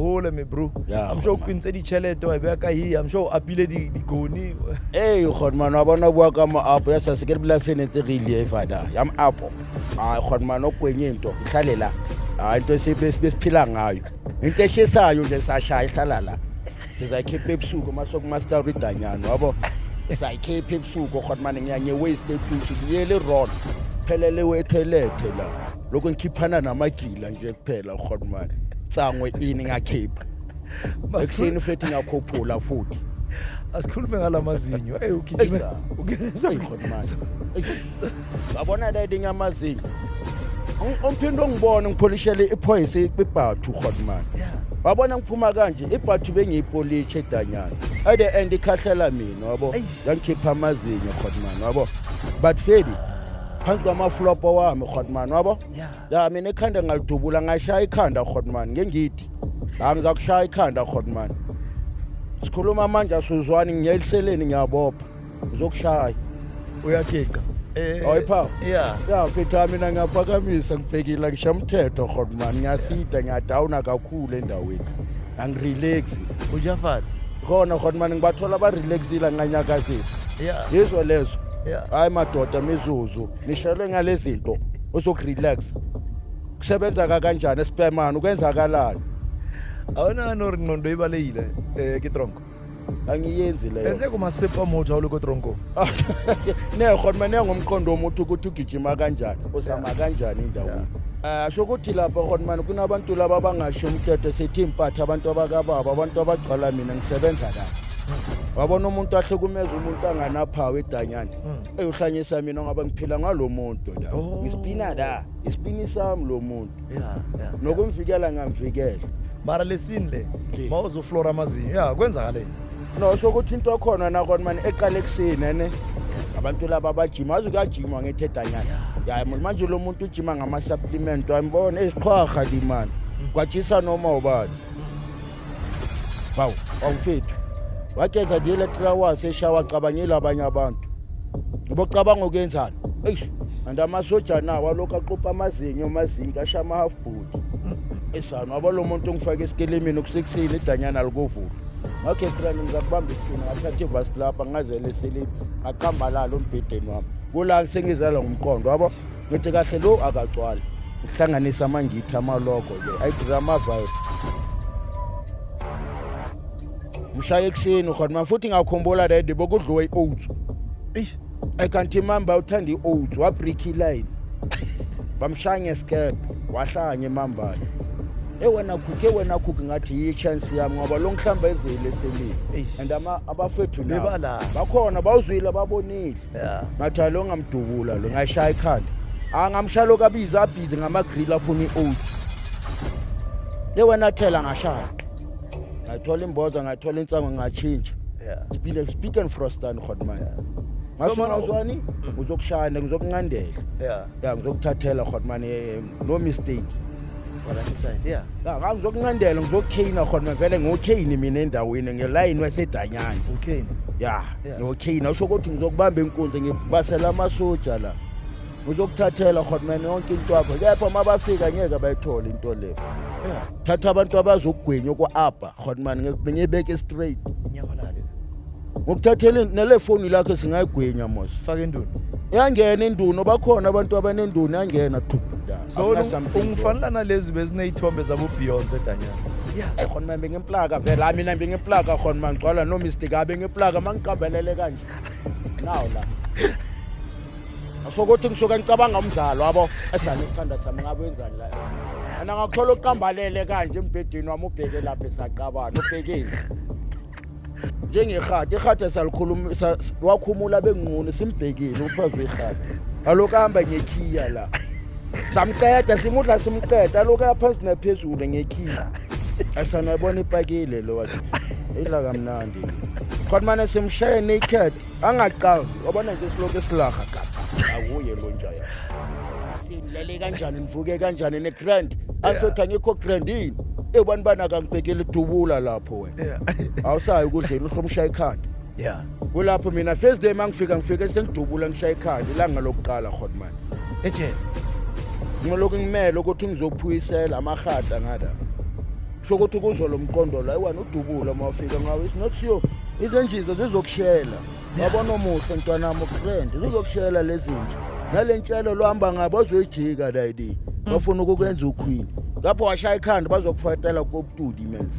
hole me bro. Yeah, I'm sure o man. kwintse ditšhelete wa e beya ka here. I'm sure o apile dikoni. Ee godman, wa bona o bua ka mo-apo ya sase ke re bila fenetse re ile fada ya m-apo. Hayi godman, okwenye into ihlale la. Hayi, into besiphila ngayo, into eshisayo nje sashaya ihlala la. Sizayikhipha ebusuku masokumastara idanyana wabo, sizayikhipha ebusuku godman. Ngiyange-waste etushi ngiyele iron phelele wethoyilethe la, lokho ngikhiphana namagila nje kuphela godman. Tsangwe ini ngakhipha ekuseni futhi ngiyakhuphula futhi. Asikhulume ngala mazinyo. Ey, ugijime. Eyi godman, yabona le linye amazinyo umphinde ungibone ngipholishele iphoyisa kwibhathu godman. Wabona ngiphuma kanje ibhathu bengiyipolishe edanyana, at the end ikhahlela mina wabo, yangikhipha amazinyo godman wabo. But fedi phansi kwamaflopo wami godman wabo. Ya, mina ikhanda ngalidubula, ngashaya ikhanda godman ngengidi. Ha, ngizakushaya ikhanda godman. Sikhuluma manje asuzwani, ngiyeliseleni, ngiyabopha, ngizokushaya. Uyagiqa. Awuyiphawu? Yeah. Ya mfethu, mina ngiyaphakamisa, ngibhekile, ngisho umthetho godman. Ngiyasida, ngiyadawuna kakhulu endaweni, angirelax. Ujafaza. Khona godman, ngibathola barelaxile, nganyakazisa. Yizwa lezo. Hayi madoda, mizuzu nishelwe ngale zinto uzokurelax, kusebenza kanjani esipemani, ukwenzakalani? Awunani ore ngqondo e balehile ke tronko? Angiyenzi leyo. Enze kumasepa motho ha o le ko tronkong. Ne godman, ngomqondo womuntu ukuthi ugijima kanjani, uzama kanjani endaweni. Sho ukuthi lapha godman kunabantu laba abangasho umthetho, sithi impatha abantu abakababa, abantu abagcwala. Mina ngisebenza la, wabona umuntu ahlukumeza umuntu anganaphawu edanyana, eyohlanyisa mina ngoba ngiphila ngalo muntu la. Ngispina la, ispini sami lo muntu. Nokumvikela ngamvikela. Mara lesini le Le. ma uzoflora amazinyo ya kwenzakaleni? No, sho ukuthi into khona nakona mani eqala ekuseni ene abantu laba abajima, azi kuyajima ngethi edanyana ya manje lo muntu ujima ngama-supplement, wayibona eziqhwaha limani kwajisa noma ubani. Bawu awufethu wageza dile 3 hours eshawa, cabangile abanye abantu ubocabanga ukuyenzani. Eish, and amasoja nawo alokhu aqupha amazinyo, amazinyo asha ama-half body esana wabo. Lo muntu ungifake esikelimini kusekuseni idanyana likovula. Ngakho ekrani ngizakubamba ekuseni, ngathatha ivasi lapha, ngazela eseleni, ngaqambalala umbhedeni wami kula sengizala ngumqondo wabo. Ngithi kahle lo akagcwali, ngihlanganisa amangithi amaloko-ke ayidira ama-vibe, ngishaya ekuseni khona futhi. Ngakhumbula lede bokudliwa i-oats. Eish. Kanti imamba uthanda i-oats, wabreak iline, bamshaya ngesikebhe, wahlanya emambayo. Ewena khukhe, wena khukhe, ngathi yi-chance yami ngoba lo ngihlamba ezile eselile. Eish. And abafethu nabo Bebala. bakhona, bawuzwile, babonile. Ngathi alo ngamdubula lo, ngashaya ikhanda. Angamshaya lokhu abize abhizi ngamagrill afuna i-oats. Le wena thela, ngashaya, ngayithola imboza, ngayithola insango, ngatshintsha. Speak and frostan godman. So, mana- Ngasungazwani, ngizokushaya, ngizokunqandela. Ya, ngizokuthathela godman, no mistake. Wala side, yeah. Ya, ngizokunqandela, ngizokukheyina godman, vele ngokheyini mina endaweni ngelayini wasedanyana. Okay. Ya. Ngokheyina usho ukuthi ngizokubamba inkunzi, ngibasela amasoja la, ngizokuthathela godman yonke into yakho, kepha uma bafika ngeke bayithole into le. Thatha abantu abazokugwinya okwa-abha godman, ngibeke straight. Nyamalale. Ngokuthathela nale foni lakho singayigwinya mos. Faka induna. Yangena induno, bakhona abantu abanenduna, yangena thu la. So Akuna something. Ungifanela nalezi bezineyithombe zabo Beyonce danyana. Eyi khona man, bengiplaka vele. Hayi, mina bengiplaka khona man, ngigcwala no mistake. Hayi, bengiplaka mangiqambelele kanje nawo la, sokuthi ngisuke ngicabanga umzalo wabo esani isithanda sami ngabe wenzani la. Ana ngakuthola uqambalele kanje embhedeni wami, ubheke lapha, esaqabana ubhekeni njengehadi, ihadi salikhuluma wakhumula benqunu, simbhekile uphazu ihadi, alokhu ahamba ngekhiya la, samqeda, simudla, simqeda, alokhu yaphansi naphezulu ngekhiya asanayibona ipakile lo, wathi idla kamnandi le khona mane, simshaye naked, angaqavi, wabona nje silokhu esilaha gaba akuye lo njaya. Sinilele kanjani, nivuke kanjani ne-grand asothi angikho grand yini ebani bani akangibhekele, dubula lapho wena. Awusayi ukudleni, uhlomshaya ikhanda. Kulapho mina first day mangifika, ngifike sengidubula, ngishaya ikhanda ilanga lokuqala hotman. Ejele. Ngilokhu ngimele ukuthi ngizophuyisela amahata ngala. Kusho ukuthi kuzo lo mqondo la wena udubula uma ufika ngawe, it's not sure. Izenjizo zizokushela. Wabona omuhle mntwanami, friend, zizokushela lezi nje. Nale ntshelo lohamba ngabo bazoyijika dayidi. Bafuna ukukwenza uqueen. Lapho washaya ikhanda bazokufatela koptudi mens.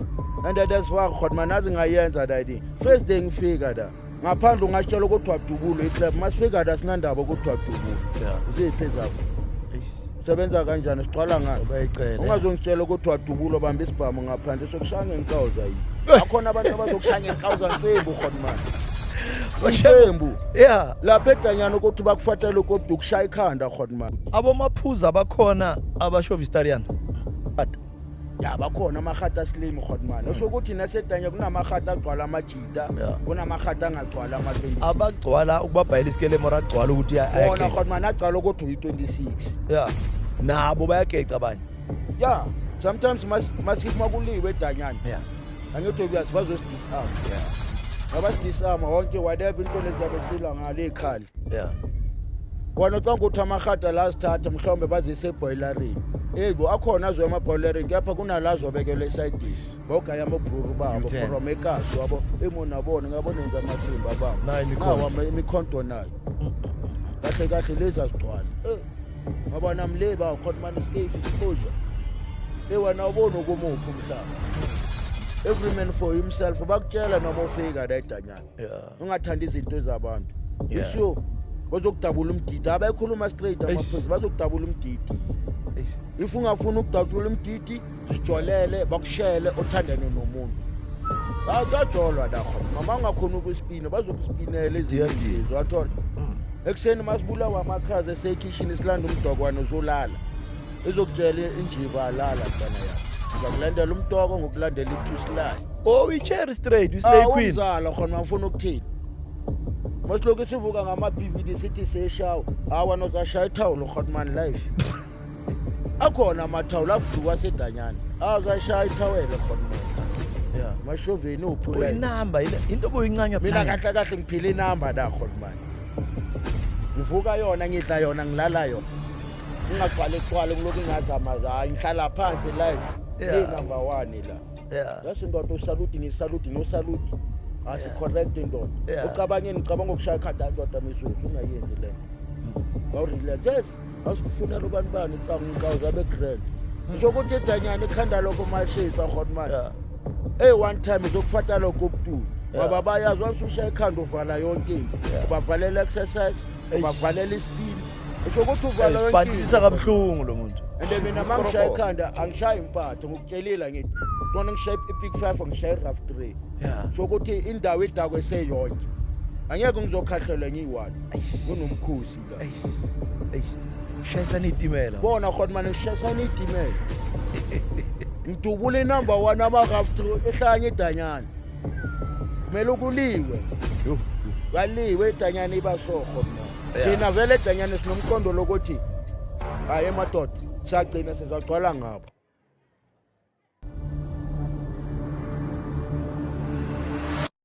And that's why khona manazi ngayenza dayidi. First day ngifika da. Ngaphandle ungasitshela ukuthi wadubula iclub. Masifika da sinandaba ukuthi wadubula. Ziphi zakho? Sebenza kanjani, sigcwala ngani? Bayicele. Ungazongitshela ukuthi wadubula, bamba isibhamu ngaphandle, sokushaya ngenkawuza yini? Akhona abantu abazokushaya ngenkawuza ncembu khona manje. Ncembu. Lapha edanyana ukuthi bakufatele ukobdu kushaya ikhanda khona manje. Abomaphuza bakhona abashovistarian. Ya, bakhona amahata slim khona manje. Usho ukuthi nasedanya kunamahata agcwala amajita, kunamahata angagcwala ama-26. Abagcwala ukubabhayela isikelemo agcwala ukuthi Bona ayageca. Khona manje agcwala ukuthi uyi-26. Yeah. Nabo bayageca abanye. Ya, sometimes masikithi makuliwe edanyana. Angithi uyazi bazosidisarm. Ngabasidisarm wonke whatever into lezi abesila ngale ikhali. Wona ucanga ukuthi amahata la azithatha mhlawumbe bazise eboilerini. Ey bo, akhona azoya emabhoilerini, kepha kunala azobekelwa esayidini. Bogaya amabruru babo U10. from ekasi wabo imona bona ngabona nenza amasimba babo. Nayo imikhonto. Nawo imikhonto nayo. Kahle kahle lezi azigcwali. Ngoba nami le ba khona manje escape exposure. Wena ubona ukumuphi umhlaba. Every man for himself, bakutshela noma ufika la edanyana. Ungathandi izinto ezabantu. Isho bazokudabula umdidi, abayikhuluma straight amaphoyisa, bazokudabula umdidi. If ungafuni ukudabula umdidi, sijolele bakushele othandane nomuntu. Kuyajolwa la khona. Mama ungakhona ukuspina, bazokuspinela ezinye Ziyadila. izinto, wathola. Ekuseni masibulawa amakhaza esekhishini silanda umdokwane uzolala. Izokutshela injiba, lala mntana yami. Ngizakulandela umtoko ngokulandela i-two. Oh, we cherry straight, we slay queen. Umzala khona ufuna ukuthini? Masilokhu sivuka ngama-PVD sithi seshawa. Hawa nozashaya ithawulo khona man life. Akhona amathawulo abuduka sedanyana. Awuzashaya ithawele khona man. Mashoveni uphula. Inamba into boyincanywa. Mina kahle kahle ngiphila inamba la khona man. Ngivuka yona, ngidla yona, ngilala yona. Ngingagcwale gcwale ngilokhu ngazama, hayi, ngihlala phansi life. Le number 1 la. Yazi ndoda, usaluti ngisaluti nosaluti. Asi correct ndoda. Ucabangeni, ngicabanga ukushaya ikhanda ndoda mizuzu ungayenzi le nto. Bawu relax. Yes. Asifuna lo bantu bani tsangu ngikawuza abe grand. Ngisho ukuthi edanyana ikhanda lokho mashisa khona manje. Hey, one time izokufata lokho ubutulu. Ngoba bayazi once ushaya ikhanda uvala yonke into. Ubavalela exercise, ubavalela isipini. Usho ukuthi uvala yonke Sibandisa into. kabuhlungu lo muntu. And mina mangishaya ikhanda angishayi impatho, ngikutshelile ngithi. Kona ngishaya i-big 5, ngishaya i-rough 3. Sho ukuthi indawo idakwe seyonke. Angeke ngizokhahlelwa ngiyi-1. Kunomkhosi la. Eish. Shayisana itimela. Bona khona manje shayisana itimela. Ngidubule number 1 ama-rough 3 ehlanye edanyana. Kumele ukuliwe. Yo. Kaliwe edanyana iba soho mina. Thina vele edanyana sinomqondo lokuthi hayi emadoda sagcina sizagcwala ngabo.